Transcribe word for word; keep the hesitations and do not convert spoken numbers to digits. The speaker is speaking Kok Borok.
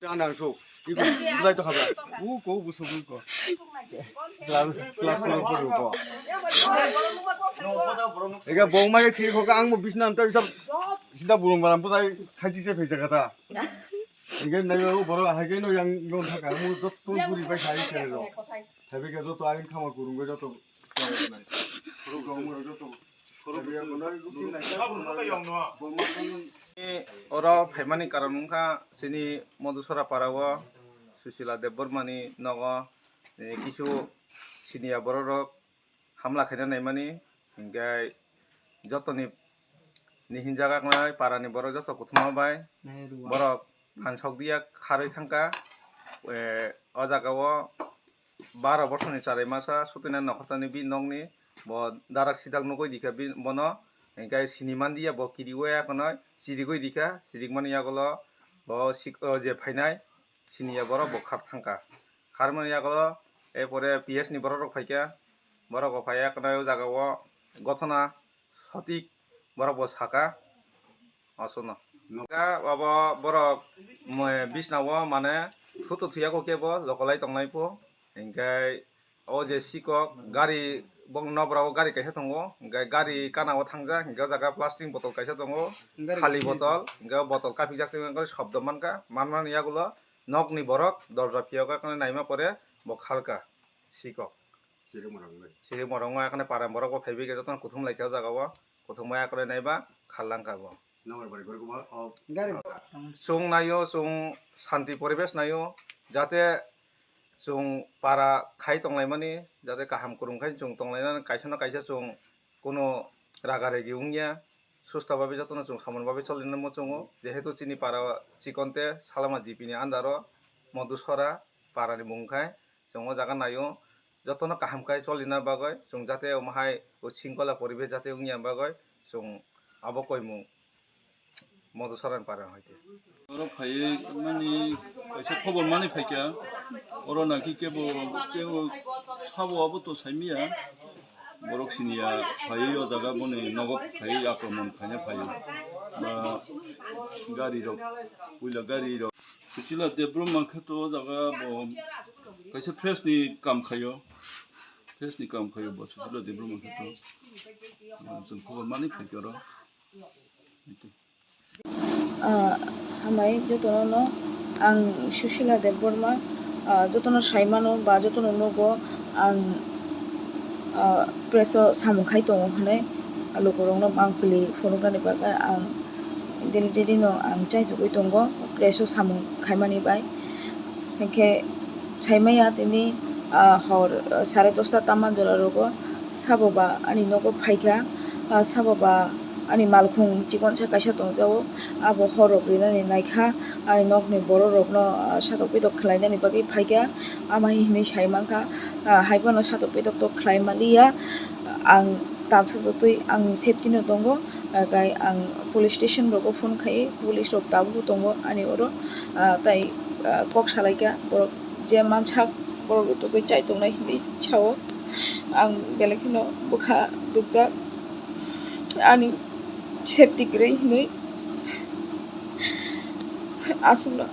Ang nang sok. Iko bulai to khaba. U ko bu sok ko. Class class ko ko ko. Ega bong mai khi ko ang mo bisna am ta sab sida burung baram po tai khai chi se phai jaga ta. Ega nai u boro hai ke no yang yon thaka mu dot to buri bai khai ke ro. Hai ke dot to aring khama kurung bai dot to. Oro phaimani karon wngkha chini Madhusora para o Susila Debbarmani nogo, eh, kisu siniya borok rok hamla khaina naimani, hinkhe jotoni nihinjak wngnai parani borok joto kuthuma bai borok phan sok diya kharwi thangkha, eh, o jaga o baro borsoni charai masa sotwina nokhortani bi nokni bo darak sidak nugwi dikha bono, hinkhe sini manliya bo kiriwi akonoi chirigwi dikha, chirikmani yagulo bo sik-, o je phainai siniya borok bo khar thangkha, kharmani yagulo e pore P S ni borok rok phaikha, borok bo phaiya akonoi o jaga o gothona sotik borok bo saka. Aswkno. Nokha abo borok mwe bisna o mane thuto thuya khe bo lokolai tongnai pho. Hinkhe o je sikok gari bong nobra o gari kaisa tongo. Hinkhe gari kana o thangjak. Hinkhe o jaga plastic botol kaisa tongo. Khali botol. Hinkhe o botol kaphikjak tongwi shobdo mankha. Manmani yagulo nokni borok dorja phiyok naima pore bo khalka sikok. Chiri morong bai. Chiri morong bai, akhane para borok bo phaibai khe jotono kuthum lai khe o jaga o. Kuthum bai akhane naiba khallang kha bo. Nokbar bari gori kubar o. Gari. Chwng naio, chwng shanti poribesh naio, jate chwng para khai tonglaimani, jate kaham kwrwng khai chwng tonglainani, kaisa na kaisa chwng kuno raga regi wngya, susta babe jotono chwng samung babe cholinani muchungo, jehetu chini para chikon te salama G P ni under o Madhusora para ni mung khai chwng o jaga naio. Jotono kaham khai cholina bagwi chwng jate omo hai o singkola poribesh jate wngya bagwi chwng abo koimung Madhusora ni para hai khe. Oro phaiwi mani kaisa khobor mani phaikha, oro naki kebo, kebo sabo abo to saimanya, borok siniya phaiwi o jaga boni nogo phaiwi akromon khaina phaiwi ba gari rok, puila gari rok. Susila Debbarma khe to o jaga bo kaisa press ni kam khaio, press ni kam khaio bo Susila Debbarma khe to. Chwng khobor mani phaikha oro. Ah, hambai jotono no ang Susila Debbarma, ah, jotono saimano ba jotono nugo ang, ah, press o samung khai tongo hinwi lukurokno mangpili phunuknani bagwi ang daily daily no ang chaitugwi tongo press o samung khaimani bai. Hinkhe saimaya tini, ah, hor, ah, sare dosta tama jora rogo sabo ba ani nogo phaikha, ah, sabo ba ani malkhung chikonsa kaisa tongjao, abo hor rok rinani naikha, ani nokni borok rokno, ah, satok pitok khlainani bagwi phaikha, ama hinwi sai mankha, ah, haiphano satok pitok to khlai manliya, ang taksa totwi ang safety no tongo, ah, kai ang police station rogo phone khai, police rok tabuk tongo ani oro, ah, tai, ah, kok salaikha borok je mansak borok rok togwi chai tongnai hinwi sao, ang belai kheno bwkha dukjak ani safety kwrwi hinwi aswkno.